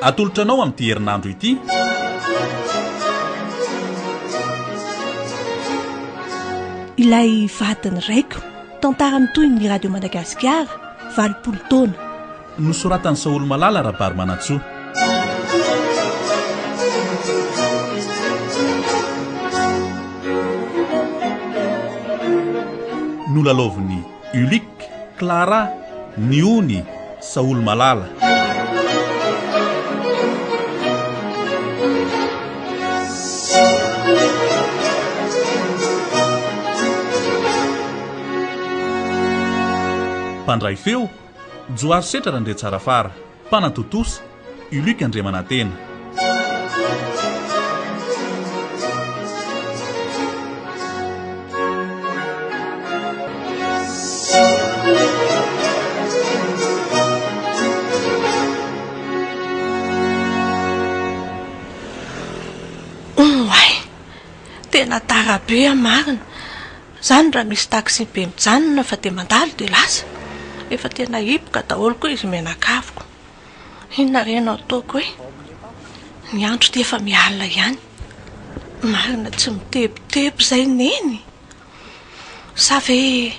Atolotra anao amin'ity herinandro ity. Ilay vadin'ny raiko, tantara mitohy ny Radio Madagasikara, 80 taona. Nosoratan'i Saholomalala Rabarimanantsoa. Nolalaovin'i Ulick, Clara, Niony, Saholomalala. Mpandray feo, Johary Setra Randriatsarafara, mpanatontosa, Uluc Andriamanantena. Oay! Tena tara be aho marina. Zany raha misy taxi be mijanona fa dia mandalo dia lasa. Efa tena hipoka daholo koa izy mianakaviko. Inona re no ataoko e? Ny andro ity efa mialina ihany. Marina tsy mitebiteby izay neny. Sa ve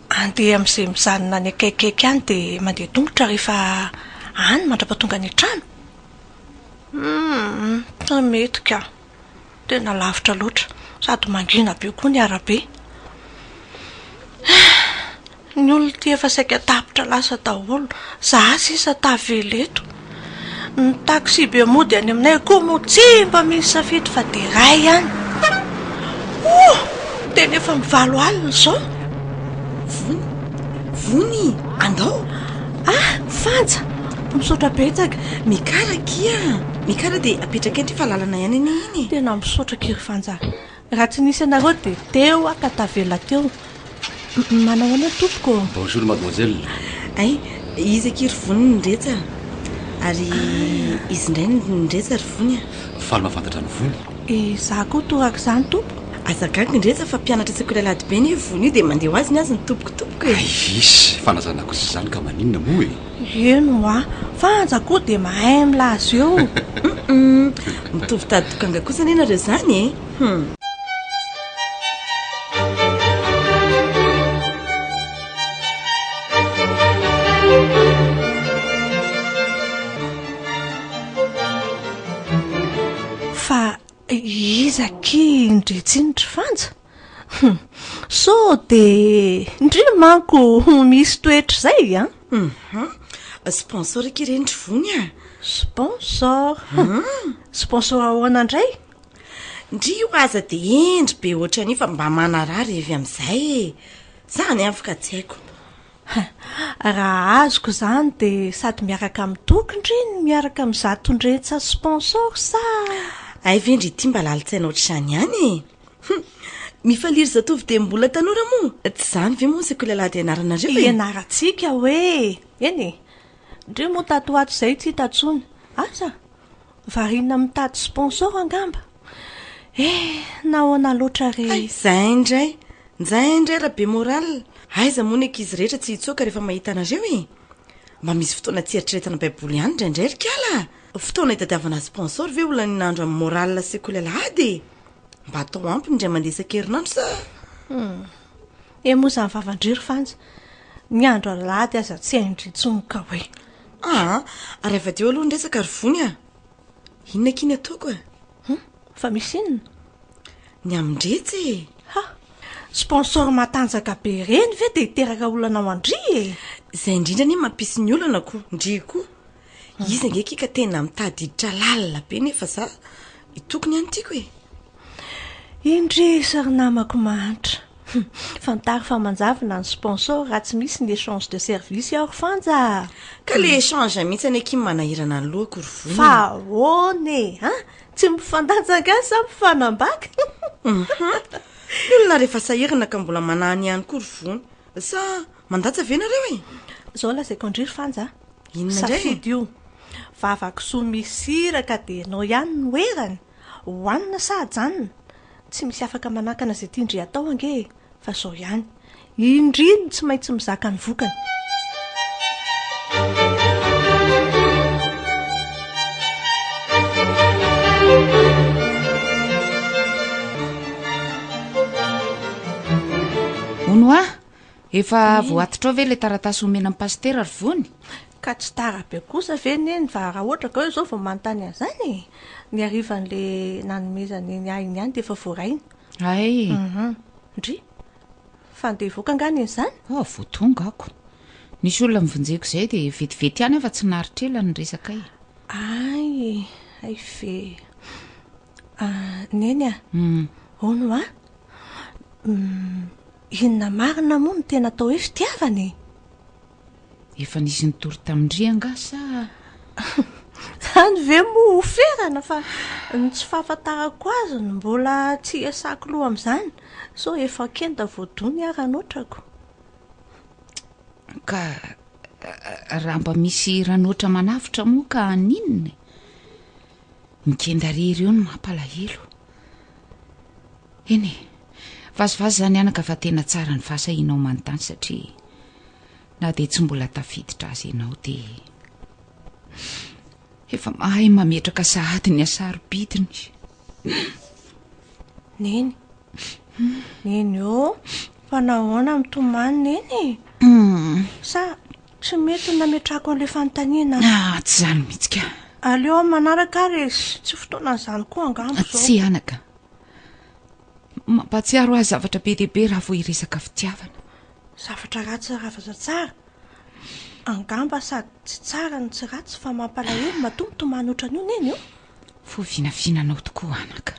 andeha amin'izay mijanona any akaikikaiky any dia mandeha tongotra rehefa any mandra-pahatonga any an-trano? Hum, tsy mety ka. Tena lavitra loatra, sady mangina be koa ny arabe. Ny olona ity efa saika tapitra lasa daholo, za sisa tavela eto. Ny taxi be mody any aminay koa moa tsy mba misy safidy fa dia iray ihany. Oh! Tena efa mivalo alina izao. Vony, Vony, andao! Ah, Fanja! Misaotra betsaka. Mikara akia! Mikara dia apetraka eto fa lalana ihany anie iny e! Tena misaotra akia ry Fanja. Raha tsy nisy anareo dia teo aho ka tavela teo. Manao ahoana tompoko ô? Bonjour mademoiselle. Hay, izy akia ry Vony ny Ndretsa. Ary izy indray ny Ndretsa ry Vony a! Faly mahafantatra an'i Vony. Izaho koa torak'izany tompoko. Aza gaga Ndretsa fa mpianatra sekoly alahady be anie Vony io dia mandeha ho azy ny azy ny tompoko tompoko e! Eish, fanazana kosa izany ka maninona moa e? Eny hoa, Fanja koa dia mahay milaza eo. Humm, mitovy tady dokanga kosa anie nareo izany e! Hum. Fa iza akia indretsy iny ry Fanja? Hum, sao dia ndry manko misy toetra izay an? Hum, sponsor akia ireny ry Vony a! Sponsor? Sponsor ahoana indray? Ndry io aza dia hendry be ohatran'io fa mba manaraha revy amin'izay e! Zany ihany fa tsy haiko. Raha azoko izany dia sady miaraka amin'ny Toky ndry no miaraka amin'izato Ndretsa sponsor sa? Hay ve ndry ity mba lalin-tsaina ohatr'izany ihany e! Hum! Mifalia ry zatovo dia mbola tanora moa! Tsy izany ve moa ny sekoly alahady ianaranareo e? Ianarantsika hoe! Eny e! Ndry moa tato ho ato izay tsy hita intsony. Asa? Variana mitady sponsor angamba? Eh! Nahoana loatra re? Hay, zay indray! Njay indray ra be moral! Aiza moa ny ankizy rehetra tsy hitsoaka rehefa mahita anareo e! Mba misy fotoana tsy eritreretana baiboly ihany indraindray ry kala a! Fotoana itadiavana sponsor ve olana andro amin'ny moral sekoly alahady e! Mba atao ampy ny indray mandeha isan-kerinandro sa? Hum. E moa izany vavan-dry ry Fanja? Ny andro alahady aza tsy hain-dry intsony ka hoe. Aa! Ary avadeo aloha ny resaka ry Vony a! Inona akia ny ataoko e? Hum! Fa misy inona? Ny amin-dretsy e! Ha! Sponsor matanjaka be ireny ve dia hiteraka olana ho an-dry e? Izay indrindra anie mampisy ny olana ko, ndry koa. Izy ange akia ka tena mitady hiditra lalina be nefa za tokony ihany tiako e! Indrisy ry namako mahantra. Fantaro fa manjavona ny sponsor raha tsy misy ny échange de service ao ry Fanja a! Ka le échange mihitsy anie akia manahirana ny lohako ry Vony e! Fa ahoana e? An? Tsy mifandanja angaha sa mifanambaka? Hum! Ny olona rehefa sahirana ka mbola manahany ihany koa ry Vony. Sa mandatsa ve nareo e? Zao lazaiko an-dry ry Fanja a! Inona indray e? Safidy io. Vava kisoa misy sira ka dia ianao ihany no erany. Hohanina sa ajanona? Tsy misy afaka manakana izay tian-dry atao ange e! Fa izao ihany. I ndry no tsy maintsy mizaka ny vokany. Efa voatitrao ve ilay taratasy omena an'i Pasitera ry Vony? Ka tsy tara be kosa ve Neny fa raha ohatra ka hoe izao vao manontany an'izany e! Ny harivan'ilay nanomezan'i Neny ahy iny ihany dia efa voarainy. Hay! Ndry! Fa andeha hivoaka angaha Neny izany? Oh, vao tonga ako. Nisy olona novonjeko izay dia vetivety ihany aho fa tsy naharitra ela ny resakay. Hay! Hay ve! Ah, Neny a! Hono hoa? Inona marina moa no tena atao hoe fitiavana e? Efa nisy nitory tamin-dry angaha sa? Izany ve moa ho ferana fa ny tsy fahafantarako azy no mbola tsy iasako loha amin'izany, sao efa kenda voadona aho raha notrako. Ka raha mba misy ranoatra manavotra moa ka haninona e? Ny kenda rery eo no mampalahelo. Eny e, vazivazy izany anaka fa tena tsara ny fahasahianao manontany satria na dia tsy mbola tafiditra aza ianao dia efa mahay mametraka sahady ny hasarobidiny. Neny, Neny ô, fa nahoana mitomany Neny e? Sa Tsy mety ny nametrahako an'ilay fanontaniana. Ah, tsy izany mihitsy ka. Aleo amin'ny manaraka ary e, tsy fotoanan'izany koa angamba izao. Tsia anaka. Mampahatsiaro ahy zavatra be dia be raha vao hiresaka fitiavana. Zavatra ratsy ravatra tsara. Angamba sady tsy tsara no tsy ratsy fa mampalahelo matoa mitomany ohatran'io Neny ô. Voavinavinanao tokoa anaka.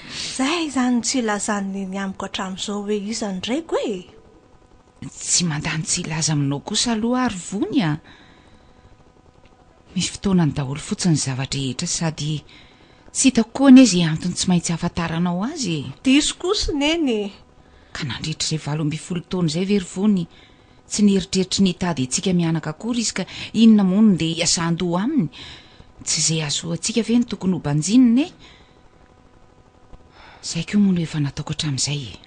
Izay izany no tsy ilazan'i Neny amiko hatramin'izao hoe iza no raiko e! Tsy mandany tsy hilaza aminao kosa aloha aho ry Vony a! Misy fotoanany daholo fotsiny ny zava-drehetra sady tsy hitako koa anie izay antony tsy maintsy hahafantaranao azy e! Diso kosa Neny e! Ka nandritra izay 18 taona izay ve ry Vony tsy nieritreritry ny hitady antsika mianaka akory izy ka inona moa no ndeha hiasan-doha aminy? Tsy izay hahazoantsika ve no tokony ho banjinina e? Izay koa moa no efa nataoko hatramin'izay e!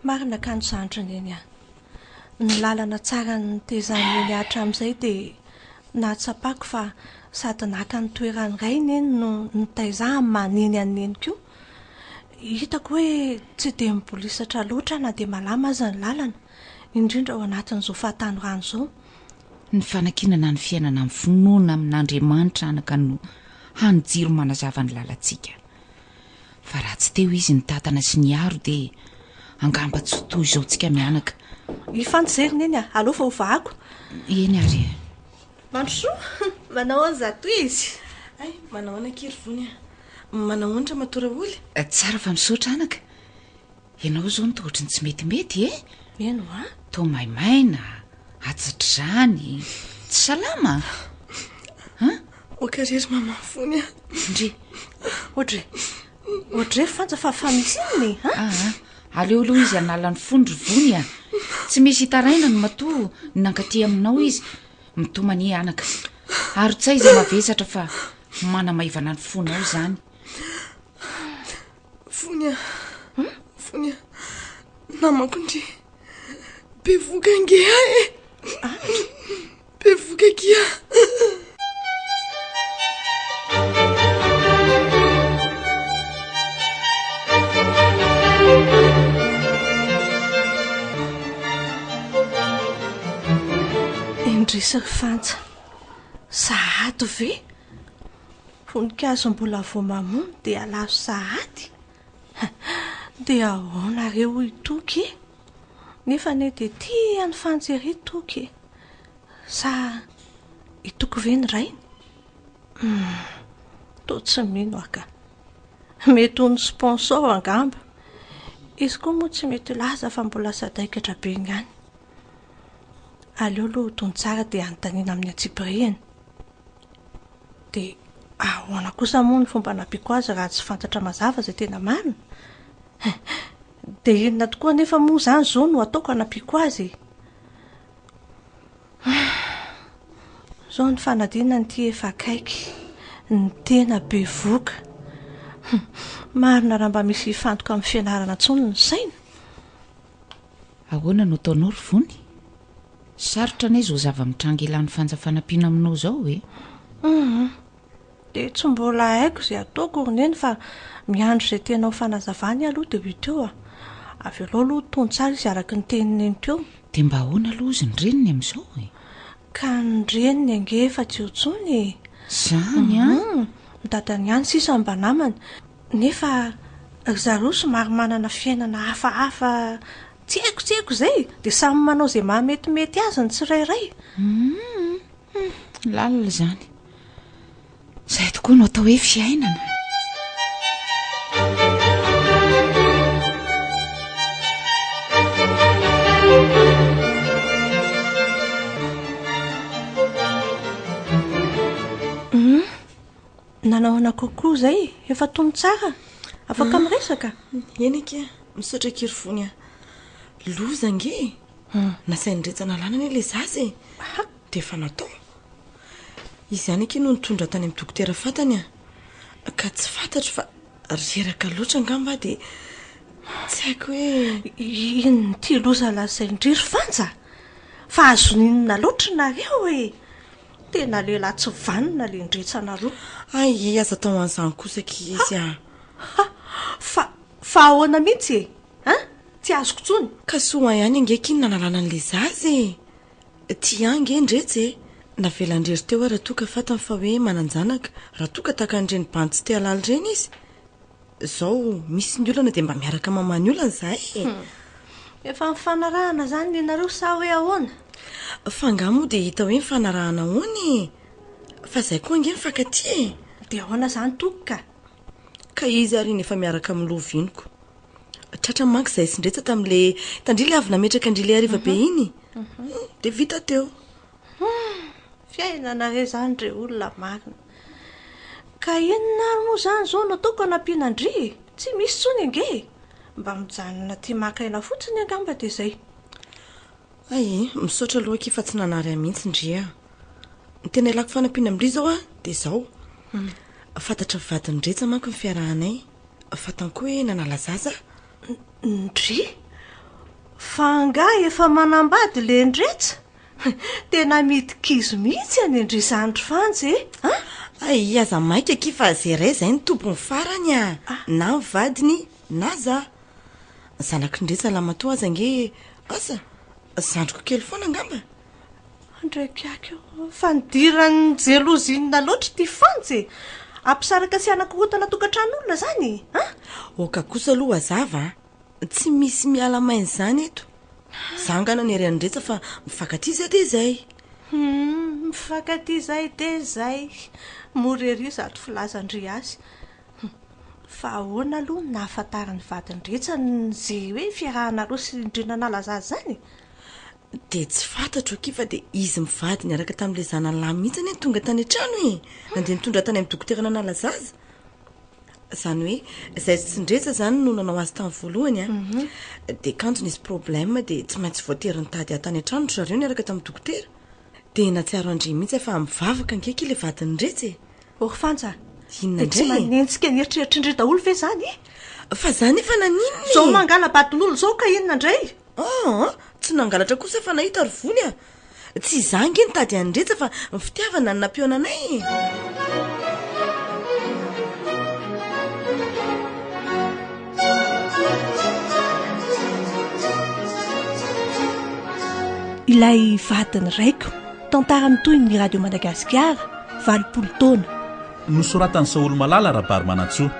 Marina kanjo zandry Neny a! Ny lalana tsara nitezan'i Neny ahy hatramin'izay dia nahatsapako fa sady naka ny toeran'ny ray Neny no nitaiza ahy amin'ny maha Neny an'i Neny koa. Hitako hoe tsy dia mibolisatra loatra na dia malama aza ny lalana, indrindra ao anatin'izao fahatanorana izao. Ny fanakinana ny fiainana amin'ny finoana amin'Andriamanitra anaka no hany jiro manazava ny lalantsika. Fa raha tsy teo izy nitantana sy niaro dia angamba tsy ho toy izao tsika mianaka. Hifanjery Neny a! Aleo fa hovahako. Eny ary e. Mandrosoa! Manao ahoana izato izy? Hay, manao ahoana akia ry Vony a! Manao ahoana Ramatoa Raholy? Tsara fa misaotra anaka. Ianao izao no toa ohatry ny tsy metimety e! Eny hoa. Toa maimaina, atsatr'izany, tsy salama? An? Oka re ry mama Vony a! Ndry, ohatry, ohatry re Fanja fa fa misy inona e? An? Aa, aleo aloha izy hanala ny fony ry Vony a! Tsy misy hitarainany matoa nankaty aminao izy. Mitomania anaka. Arotsay izay mavesatra fa manamaivana ny fonao izany. Fony a, fony a, namako ndry, bevoka ange aho e, bevoka akia. Indrisy ry Fanja, sahady ve? Voninkazo mbola vao mamony dia lavo sahady? Dia ahoana re hoy i Toky e? Nefa anie dia tia an'i Fanja ery Toky e! Sa i Toky ve ny rainy? Hum, toa tsy mino aho ka. Mety ho ny sponsor angamba. Izy koa moa tsy mety hilaza fa mbola sadaikatra be ihany. Aleo aloha ho tony tsara dia anontaniana amin'ny antsipirihany. Dia ahoana kosa moa ny fomba anampiako azy raha tsy fantatra mazava izay tena marina? Dia inona tokoa anefa moa izany izao no ataoko hanampiako azy e? Izao ny fanadinana ity efa akaiky, ny tena bevoka. Marina raha mba misy hifantoka amin'ny fianarana intsony ny saina. Ahoana no ataonao ry Vony? Sarotra anie izao zava-mitranga ilan'i Fanja fanampiana aminao izao e! Hum, dia tsy mbola haiko izay ataoko ry Neny fa miandry izay tena ho fanazavany aloha dia ho hita eo a! Avelao aloha tony tsara izy araka ny tenin'i Neny teo. Dia mba ahoana aloha ozy ny reniny amin'izao e? Ka ny reniny ange efa tsy eo intsony e! Izany an? Ny dadany ihany sisa no mba namany. Nefa ry zareo somary manana fiainana hafahafa tsy haiko tsy haiko izay e! Dia samy manao izay mahametimety azy ny tsirairay. Hum, lalina izany. Izay tokoa no atao hoe fiainana. Hum, nanahoana kokoa izay? Efa tony tsara? Afaka ah. miresaka? Eny akia, misaotra akia ry Vony a. Loza ange e. Hmm. Nasain'i Retsa nalana anie ilay zaza e. Dia efa natao. Izy ihany akia no nitondra tany amin'ny dokotera fantany a. Ka tsy fantatro fa reraka loatra angamba aho dia tsy haiko hoe. Inona ity loza lazain-dry ry Fanja? Fa azon'inona loatra nareo e? Tena lehilahy tsy vanona le ndretsanareo. Hay, aza atao an'izany kosa akia izy a. Ha! Fa, fa ahoana mihitsy e? An? Tsy azoko intsony. Ka soa ihany ange akia ny nanalana an'ilay zaza e. Tia ange ndretsy e! Navelan-drery teo aho raha toa ka fantany fa hoe manan-janaka, raha toa ka tahaka an'ireny bandy tsy te halala ireny izy. Izao misy ny olana dia mba miaraka mamaha ny olana izahay e! Efa nifanarahana izany ianareo sa hoe ahoana? Fa angaha moa dia hita hoe nifanarahana ahoana e! Fa izahay koa ange mifankatia e! Dia ahoana izany toky ka? Ka izy ary iny efa miaraka amin'ny loviniko. Tratra manko izahay sy Ndretsa tamin'ilay tandria ilay avy nametraka an-dry ilay hariva be iny. Dia vita teo. Fiainana re izany re olona marina. Ka inona ary moa izany izao no ataoko hanampiana an-dry e? Tsy misy intsony ange e! Mba mijanona aty maka aina fotsiny angamba dia izay. Hay, misaotra aloha akia fa tsy nanary ahy mihitsy ndry a. Ny tena ilako fanampiana amin-dry izao a, dia izao. Fantatry ny vadin'i Ndretsa manko ny fiarahanay. Fantany koa hoe nanala zaza aho. Ndry! Fa angaha efa manambady le Ndretsa? Tena midi-kizo mihitsy any ndry izany ry Fanja e! An? Hay, aza maika akia fa ze ray izay no tompony farany a! Na ny vadiny na za. Zanak'i Ndretsa lamatoa aza ange asa zandriko kely foana angamba. Andraikiaky io. Fa nidiran'ny jelozy inona loatra ity Fanja e? Hampisaraka sy hanakorontana tokantran'olona izany e? An? Oka kosa aloha hazava a! Tsy misy miala maina izany eto. Za angana ny ery an'i Ndretsa fa mifankatia izay dia izay. Hum, mifankatia izay dia izay. Mora ery izato filazan-dry azy. Hum, fa ahoana aloha no nahafantaran'ny vadin-dRetsa ny ze hoe fiarahanareo sy ndry nanala zaza izany e? Dia tsy fantatro akia fa dia izy mivady niaraka tamin'ilay zanany lahy mihitsy anie no tonga tany an-trano e! Nandeha nitondra tany amin'ny dokotera nanala zaza. Izany hoe izay sy Ndretsa izany no nanao azy tamin'ny voalohany an. Dia kanjo nisy problème dia tsy maintsy voatery nitady ahy tany an-trano ry zareo niaraka tamin'ny dokotera. Dia nahatsiaro an-dry mihitsy aho fa mivavaka ange akia ilay vadin'i Ndretsa e! Ô ry Fanja, Inona dia tsy indray e? manenjika ny eritreritry ndry daholo ve izany e? Fa za nefa naninona e? Izao mangala-badin'olona izao ka inona indray? Aa! Tsy nangalatra kosa fa nahita ry Vony a! Tsy izaho ange nitady an'i Ndretsa fa ny fitiavana no nampihaona anay e! Ilay vadin'ny raiko, tantara mitohy ny Radio Madagasikara, 80 taona. Nosoratan'i Saholomalala Rabarimanantsoa.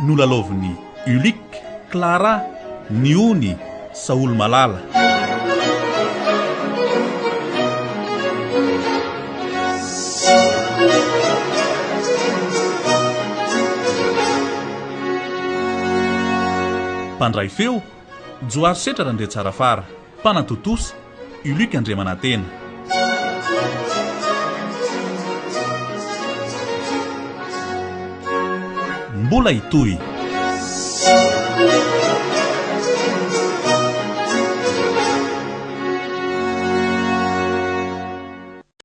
Nolalaovin'i Ulick, Clara, Niony, Saholomalala. Mpandray feo, Johary Setra Randriatsarafara, mpanatontosa, Uluc Andriamanantena. Mbola hitohy.